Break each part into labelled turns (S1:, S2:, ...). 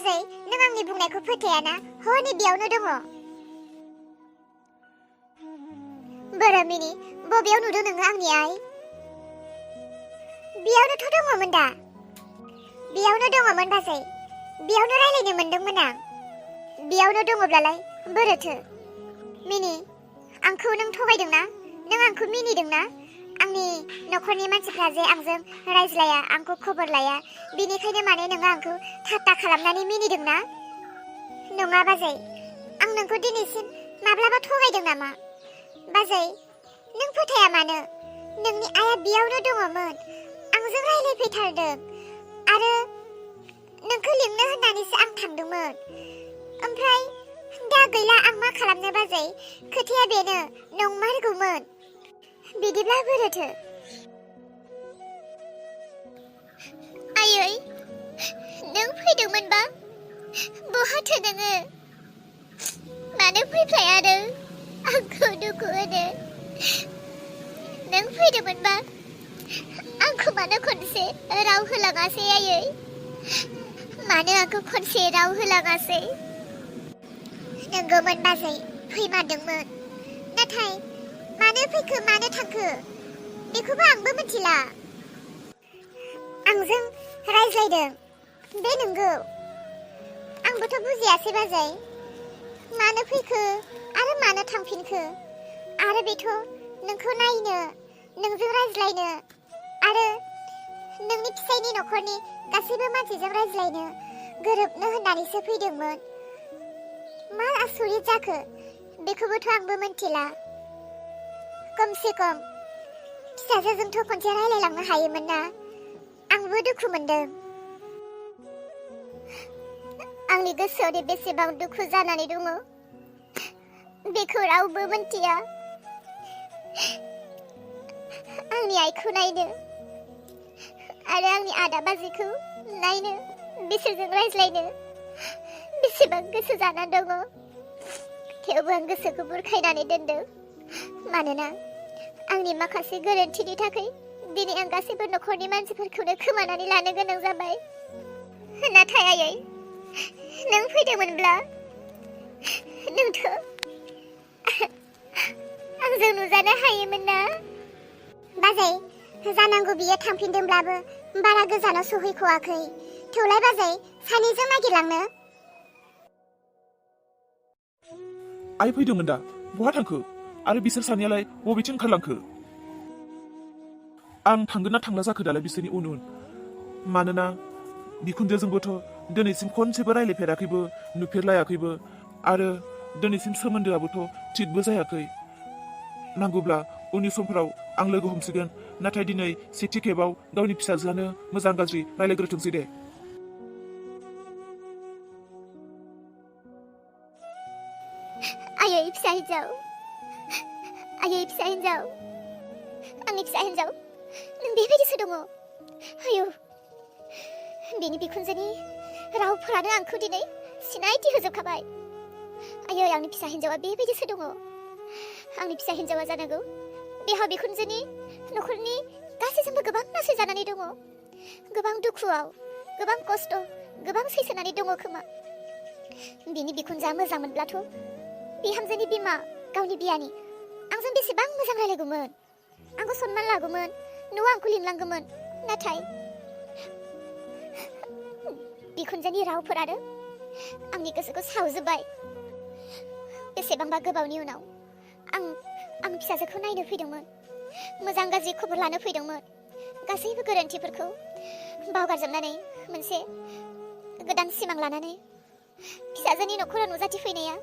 S1: बाजै नों आंनि बुंनायखौ फोथायाना हनै बेयावनो दङ बोरामिनि बबेयाव नुदों नोङो आंनि आइ बेयावनोथ' दङमोन दा बेयावनो दङमोन बाजै बेयावनो रायलायनो मोनदोंमोन आं बेयावनो दङब्लालाय बोरोथो मिनि आंखौ नों थगायदोंना नों आंखौ मिनिदोंना आंनि नखरनि मानसिफ्रा जे आंजों रायज्लाया आंखौ खबर लाया बेनिखायनो माने नोङो आंखौ ठाट्टा खालामनानै मिनिदोंना नङा बाजै आं नोंखौ दिनैसिम माब्लाबा थगायदों नामा बाजै नों फोथाया मानो नोंनि आइया बेयावनो दङमोन आंजों रायलायफैथारदों आरो नोंखौ लिंनो होननानैसो आं थांदोंमोन ओमफ्राय दा गैला आं मा खालामनो बाजै खोथाया बेनो नंमारगौमोन बिदिब्ला बोरोथो आयै नों फैदोंमोनबा बहाथो नोङो मानो फैफ्लायानो आंखौ दुखु होनो नों फैदोंमोनबा आंखौ मानो खनसे राव होलाङासै आयै मानो आंखौ खनसे राव होलाङासै नंगौमोन बाजै फैमारदोंमोन नाथाय मानो फैखो मानो थांखो बेखौबो आंबो मिथिला आंजों रायज्लायदों बे नंगौ आंबोथ' बुजियासै बाजै मानो फैखो आरो मानो थांफिनखो आरो बेथ' नोंखौ नायनो नोंजों रायज्लायनो आरो नोंनि फिसायनि नखरनि गासैबो मानसिजों रायज्लायनो गोरोबनो होननानैसो फैदोंमोन मा आसरित जाखो बेखौबोथ' आंबो मिथिला खमसे खम फिसाजोजोंथ' खनसे रायलायलांनो हायोमोन ना आंबो दुखु मोनदों आंनि गोसोआव बेसेबां दुखु जानानै दङ बेखौ रावबो मिथिया आंनि आइखौ नायनो आरो आंनि आदा बाजैखौ नायनो बिसोरजों रायज्लायनो बेसेबां गोसो जाना दङ थेवबो आं गोसोखौ बुरखायनानै दोनदों मानोना आंनि माखासे गोरोन्थिनि थाखाय दिनै आं गासैबो नखरनि मानसिफोरखौनो खोमानानै लानो गोनां जाबाय नाथाय आयै नों फैदोंमोनब्ला नोंथ' आंजों नुजानो हायोमोन ना बाजै जानांगौ बियो थांफिनदोंब्लाबो बारा गोजानाव सहैख'वाखै थेवलाय बाजै सानैजों नागिरलांनो
S2: आइ फैदोंमोन दा बहा थांखो आरो बिसोर सानैयालाय बबेथिं ओंखारलांखो आं थांगोन ना थांला जाखो दालाय बिसोरनि उन उन मानोना बिखुनजोजोंबोथ' दिनैसिम खनसेबो रायलायफेराखैबो नुफेरलायाखैबो आरो दिनैसिम सोमोन्दोआबोथ' थिगबो जायाखै नांगौब्ला उननि समफोराव आं लोगो हमसिगोन नाथाय दिनै सेथि खेबाव गावनि फिसाजोआनो मोजां गाज्रि रायलायग्रोथोंसै दे
S1: आयै फिसा हिन्जाव आयै फिसा हिन्जाव आंनि फिसा हिन्जाव नों बेबायदिसो दङ आयौ बेनि बिखुनजोनि रावफोरानो आंखौ दिनै सिनायथि होजोबखाबाय आयै आंनि फिसा हिन्जावा बेबायदिसो दङ आंनि फिसा हिन्जावा जानांगौ बेहा बिखुनजोनि नखरनि गासैजोंबो गोबां नासयजानानै दङ गोबां दुखुआव गोबां खस्थ' गोबां सैसोनानै दङ खोमा बिनि बिखुनजोआ मोजां मोनब्लाथ' बिहामजोनि बिमा गावनि बियानि आंजों बेसेबां मोजां रायलायगौमोन आंखौ सनमान लागौमोन न'आव आंखौ लिंलांगौमोन नाथाय बिखुनजोनि रावफोरानो आंनि गोसोखौ सावजोब्बाय बेसेबांबा गोबावनि उनाव आं फिसाजोखौ नायनो फैदोंमोन मोजां गाज्रि खबर लानो फैदोंमोन गासैबो गोरोन्थिफोरखौ बावगारजोबनानै मोनसे गोदान सिमां लानानै फिसाजोनि नखराव नुजाथिफैनाया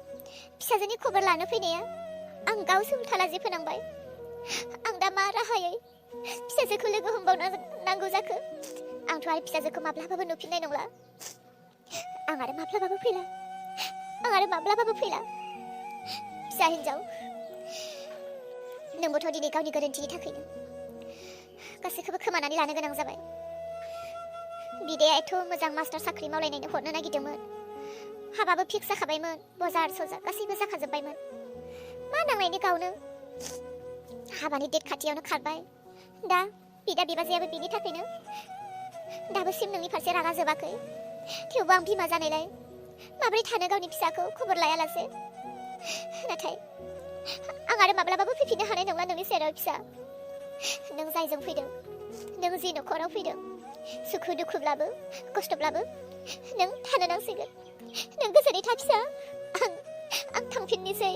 S1: फिसाजोनि खबर लानो फैनाया आं गावसो उल्था लाजि फोनांबाय आं दा मा राहायै फिसाजोखौ लोगो हमबावनो नांगौ जाखो आंथ' आरो फिसाजोखौ माब्लाबाबो नुफिननाय नंला आं आरो माब्लाबाबो फैला फिसा हिन्जाव नोंबोथ' दिनै गावनि गोरोन्थिनि थाखायनो गासैखौबो खोमानानै लानो गोनां जाबाय बिदाया एथ' मोजां मास्टार साख्रि मावलायनायनो हरनो नागिरदोंमोन हाबाबो फिक्स जाखाबायमोन बजार सजार गासैबो जाखाजोब्बायमोन मा नांनायनि गावनो हाबानि डेट खाथियावनो खारबाय दा बिदा बिबाजैयाबो बिनि थाखायनो दाबोसिम नोंनि फारसे रागा जोबाखै थेवबो आं बिमा जानायलाय माबोरै थानो गावनि फिसाखौ खबर लायालासे। नाथाय आं आरो माब्लाबाबो फैफिननो हानाय नंला नोंनि सेराव फिसा। नों जायजों फैदों, नों जि न'खराव फैदों, सुखु दुखुब्लाबो खस्थ'ब्लाबो नों थानो नांसिगोन। नों गोजोनै था फिसा। आं थांफिननोसै।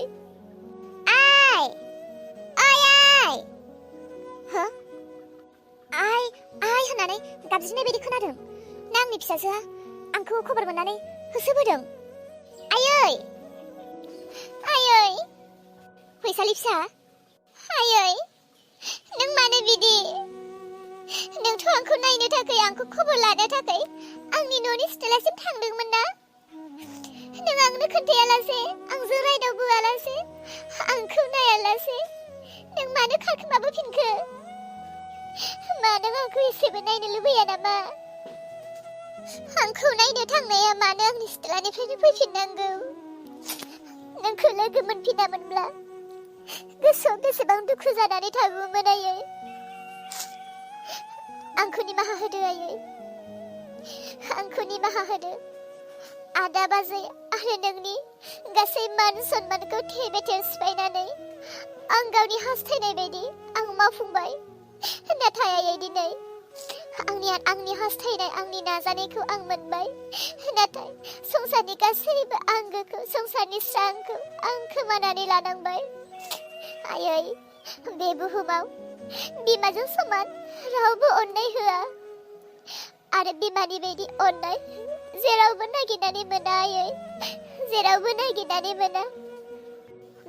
S1: आइ आइ हो आइ होननानै गाबज्रिनाय बायदि खोनादों ना आंनि फिसाजोआ आंखौ खबर मोननानै होसोबोदों। आयै फैसालि फिसा, आयै नों मानो बिदि? नोंथ' आंखौ नायनो थाखाय, आंखौ खबर लानो थाखाय आंनि न'नि सिथ्लासिम थांदोंमोन ना? नों आंनो खोन्थायालासे, आंजों रायदावबोआलासे, आंखौ नायालासे नों मानो खारखोमाबोफिनखो? मानो आंखौ एसेबो नायनो लुबैया नामा? आंखौ नायनो थांनाया मानो आंनि सिथ्लानिफ्रायनो फैफिननांगौ? नोंखौ लोगो मोनफिनामोनब्ला गोसोआव बेसेबां दुखु जानानै थागौमोन आयै। आंखौ निमाहा होदो आयै, आंखौ निमाहा होदो। आदा बाजै आरो नोंनि गासै मान सन्मानखौ थेबेथेर सिफायनानै आं गावनि हास्थायनाय बायदि आं मावफुंबाय। नाथाय आयै दिनै आंनि हास्थायनाय, आंनि नाजानायखौ आं मोनबाय। नाथाय संसारनि गासैबो आंगोखौ, संसारनि स्रांखौ आं खोमानानै लानांबाय। आयै बे बुहुमाव बिमाजों समान रावबो अननाय होआ, आरो बिमानि बायदि अननाय जेरावबो नागिरनानै मोना आयै, जेरावबो नागिरनानै मोना।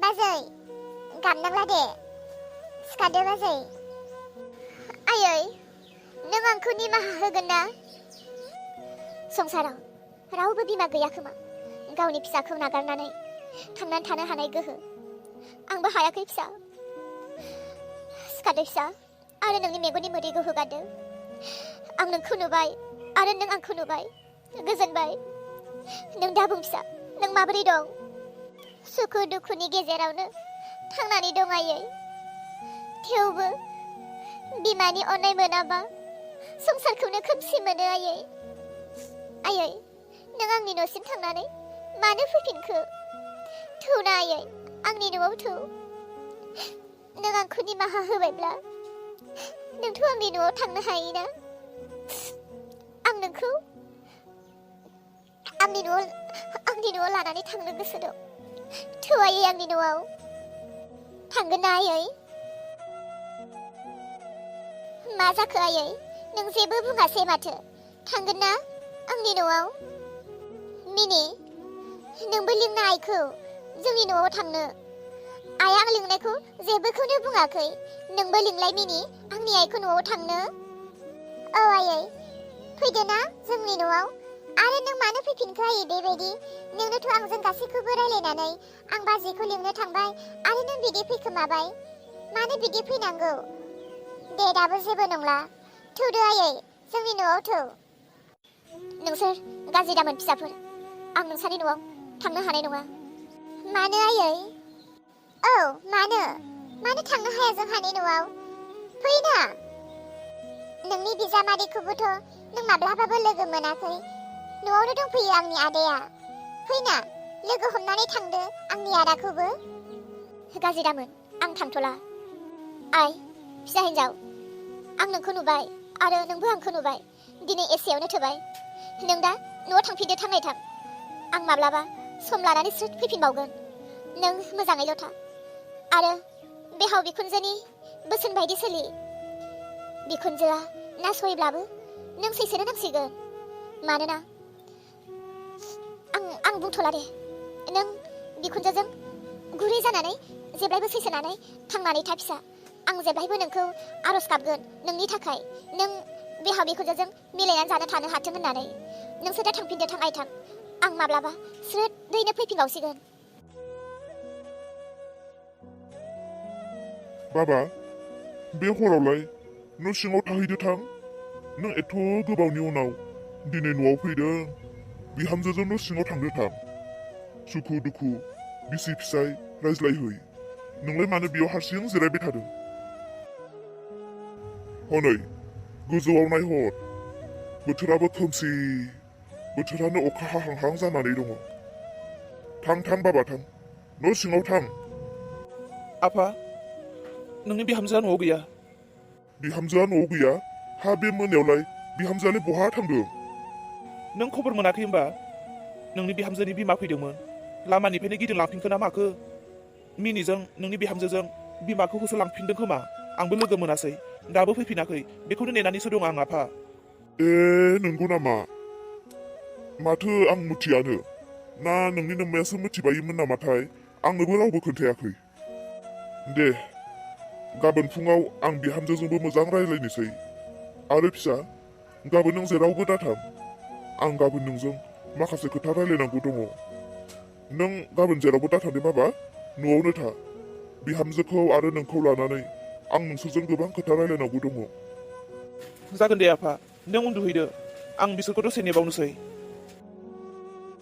S1: बाजै गाबनांला दे, सिखारदो बाजै। आयै नों आंखौ निमाहा होगोन ना? संसाराव रावबो बिमा गैया खोमा गावनि फिसाखौ नागारनानै थांनानै थानो हानाय गोहो। आंबो हायाखै फिसा। सिखारदो फिसा आरो नोंनि मेगननि मोदैखौ हुगारदो। आं नोंखौ नुबाय आरो नों आंखौ नुबाय, गोजोनबाय। नों दा बुं फिसा, नों माबोरै दं? सुखु दुखुनि गेजेरावनो थांनानै दं आयै। थेवबो बिमानि अननाय मोनाबा संसारखौनो खोमसि मोनो आयै। आयै नों आंनि न'सिम थांनानै मानो फैफिनखो? थौना आयै, आंनि न'आव थौ। नों आंखौ निमाहा होबायब्ला नोंथ' आंनि न'आव थांनो हायोना? आं नोंखौ आंनि न'आव लानानै थांनो गोसो दं। थौ आयै आंनि न'आव। थांगोन ना आयै? मा जाखो आयै? नों जेबो बुङासै माथो। थांगोन ना आंनि न'आव? मिनि नोंबो लिंना आइखौ जोंनि न'आव थांनो। आइया आं लिंनायखौ जेबोखौनो बुङाखै। नोंबो लिंलाय मिनि आंनि आइखौ न'आव थांनो। औ आयै फैदो ना जोंनि न'आव। आरो नों मानो फैफिनखो आयै बेबायदि? नोंनोथ' आंजों गासैखौबो रायलायनानै आं बाजैखौ लिंनो थांबाय आरो नों बिदि फैखोमाबाय। मानो बिदि फैनांगौ? दे दाबो जेबो नंला। थौदो आयै जोंनि न'आव थौ। नोंसोर गाज्रि दामोन फिसाफोर, आं नोंसानि न'आव थांनो हानाय नङा। मानो आयै? औ मानो थांनो हाया जोंहानि न'आव? फैना। नोंनि बिजामादैखौबोथ' नों माब्लाबाबो लोगो मोनाखै। न'आवनो दंफैयो आंनि आदाया। फैना लोगो हमनानै थांदो आंनि आदाखौबो। गाज्रि दामोन आं थांथ'ला। आइ फिसा हिन्जाव, आं नोंखौ नुबाय आरो नोंबो आंखौ नुबाय। दिनै एसेयावनो थोबाय। नों दा न'आव थांफिनदो थांनाय थां। आं माब्लाबा सम लानानै स्रोद फैफिनबावगोन। नों मोजाङैल' था आरो बिहाव बिखुनजोनि बोसोन बायदि सोलि। बिखुनजोआ नासयब्लाबो नों सैसोनो नांसिगोन। मानोना आं बुंथ'ला दे। नों बिखुनजोजों गुरै जानानै जेब्लायबो सैसोनानै थांनानै था फिसा। आं जेब्लायबो नोंखौ आरज गाबगोन नोंनि थाखाय। नों बिहाव बिखुनजोजों मिलायनानै जानो थानो हाथों होननानै। नोंसोर दा थांफिनदो थां आइथां। आं माब्लाबा स्रोदैनो फैफिनबावसिगोन।
S3: बाबा बे हरावलाय न' सिङाव थाहैदो थां। नों एथ' गोबावनि उनाव दिनै न'आव फैदों। बिहामजोजों न' सिङाव थांदो थां। सुखु दुखु बिसि फिसाय रायज्लायहै। नोंलाय मानो बेयाव हारसिं जिरायबाय थादों? हनै गोजौआव नायहर, बोथोराबो खोमसि। बोथोरानो अखा हाहांहां जानानै दङ। थां बाबा थां, न' सिङाव थां।
S2: आफा, नोंनि बिहामजोआ न'आव गैया।
S3: बिहामजोआ न'आव गैया? हा बे मोनायावलाय बिहामजोआलाय बहा थांदों?
S2: नों खबर मोनाखै होमबा? नोंनि बिहामजोनि बिमा फैदोंमोन। लामानिफ्रायनो गिदिंलांफिनखो ना माखो? मिनिजों नोंनि बिहामजोजों बिमाखौ होसोलांफिनदों खोमा। आंबो लोगो मोनासै, दाबो फैफिनाखै। बेखौनो नेनानैसो दं आं आफा।
S3: नंगौ नामा? माथो आं मिथियानो। ना नोंनि नोम्मायासो मिथिबायोमोन नामाथाय? आंनोबो रावबो खोन्थायाखै। दे, गाबोन फुङाव आं बिहामजोजोंबो मोजां रायज्लायनोसै। आरो फिसा, गाबोन नों जेरावबो दाथां। आं गाबोन नोंजों माखासे खोथा रायज्लायनांगौ दङ। नों गाबोन जेरावबो दाथां दे बाबा, न'आवनो था। बिहामजोखौ आरो नोंखौ लानानै आं नोंसोरजों गोबां खोथा रायज्लायनांगौ दङ।
S2: जागोन दे आफा, नों उन्दुहैदो। आं बिसोरखौ दसे नेबावनोसै।